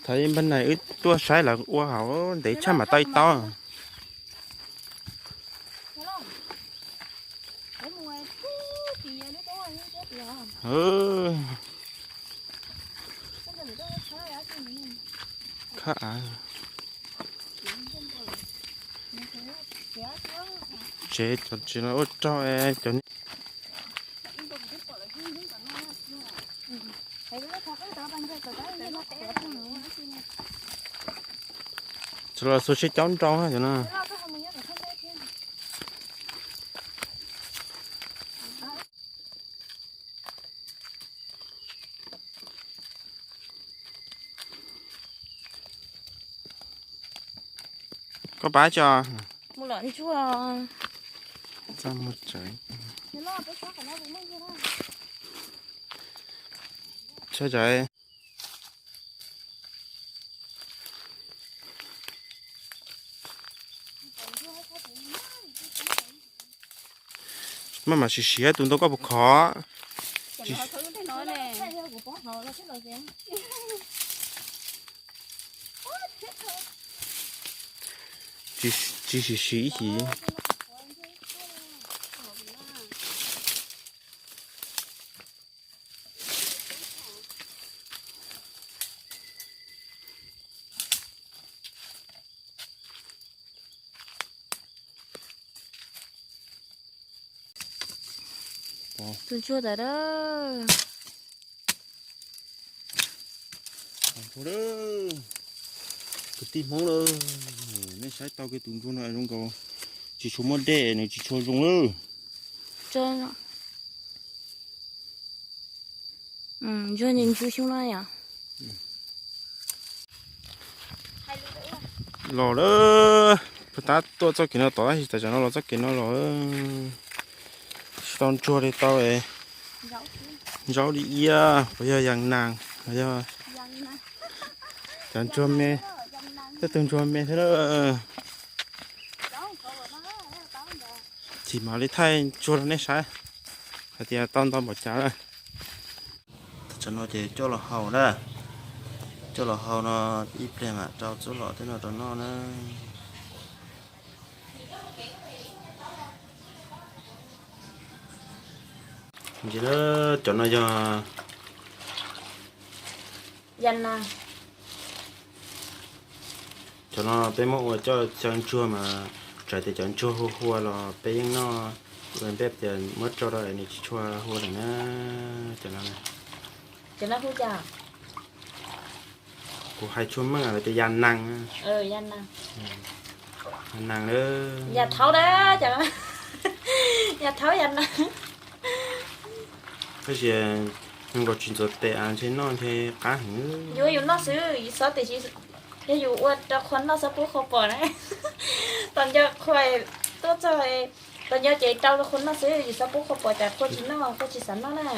Thaum ib npab nais wb tuaj saib lawv ua hauv ntev tshaj mam tau ib taub. Khab av. Tsev cov tsev no ua rau cov Txawm los xuas siab caub nrau cov no. Koj pab tso. Mus lom ntsuag. Txaj muag tsawv. Tshaj tsawv. Maj mam sim siav tus ntoo koj puas khov. Tsis sim siv ib chim. Tus ntsuag tas da. Kwv tij Hmoob lawm, nej saib tau kiag tus ntsuag no zoo nkaus tsis tshua muaj dej, nws tsis tshua zoo lawm. Ntsuag ntsuag xyoo no yom. Los lawm, puag ta tuaj txoj kev no tod tab sis tam sim no los txoj kev no los tsis tau ntsuag li, tau zaub li iab, puas yog yas nas, yog cov ntsuag me, tej tug ntsuag me thiab na. Chim mam li thaij ntsuag rau nej saib hais tias tau ntau npaum cas na. Tam sim no ces coj los hau na, coj los hau no ib pliag mam rau txuj lom tej no rau noj na. Ntsia, cov no yog yas nas. Cov no peb muab ua coj xyaw ntsuag mas, txawm tias cov ntsuag hua hua los peb yeej noj, ua ntej tias muab tso rau nws tsis tshua hua lawm na. Cov no, cov no hu cas? Kuv hais tshuaj meej lawv tias yas nas. Yas nas, yas thaub na, cov no yas thaub yas nas. Tab sis zoo nkaus tsis ntxuav tes, ntshe noj ntshe qab heev. Yuav yus noj xwb, yus xov tes tsis, yog yus ua rau qhua noj xov pub qhua pom na. Tos nco qhua tuaj txog, tos nco ces rau rau qhua noj xwb, yus xov pub qhua pom cas qhua tsis noj, qhua tsis xav noj na.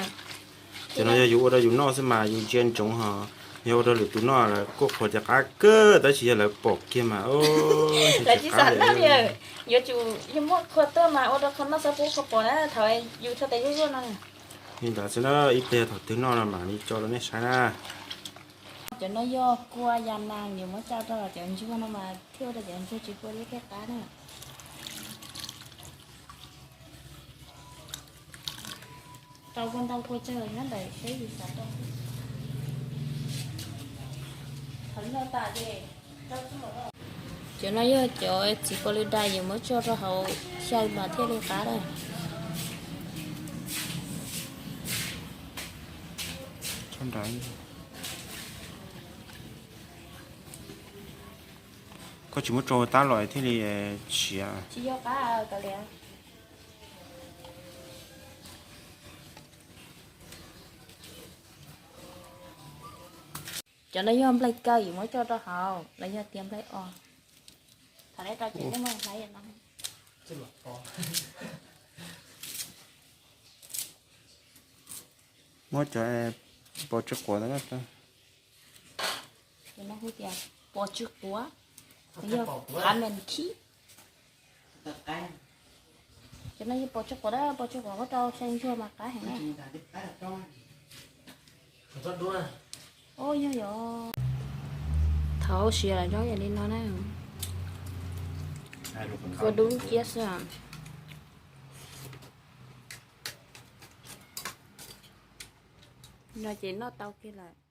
Cov no yog yus ua rau yus noj xwb mas yus ntsia ntsoov ho, yog ua rau lwm tus noj lawv kuj qhuas cov qab kawg, tab sis yog lawv pom kiag mas lawv tsis xav noj li. Yuav tsum yog muaj qhua tuaj mas ua rau qhua noj xov pub qhua pom na, thaum yus tso tes zuj zuaj no. Li ntawd xwb na, ib pliag thaum twg noj no mam li tso rau nej saib na. Cov no yog kua yas nas, yuav muab tso rau cov ntsuag no mas thiaj ua rau cov ntsuag tsis hua lub tej qab na. Rau kua ntau kua tsawg nyob ntawm seb yus xav rau. Cov no yog cov txiv kaus lwm dais, yuav muab tso rau hauv xyaw mas thiaj li qab na. Koj tsis muab tso tab los thiaj li siav. Cov no yog nplaig kaw, yuav muab tso rau hauv los yog tias nplaig os. Thaum nej rau ces nej muab hlais no. Muab cov pos tsw quav ntawd. Cov no hu tias pos tsw quav, yog qav mees khib. Cov no yog pos tsib quav, pos tsib quav koj rau xya ntsuag mas qab heev na. Ub, yog yog. Thaum siav los zoo yam li no na. Kua dub ciab xwb. No ces noj tau kiag lawm.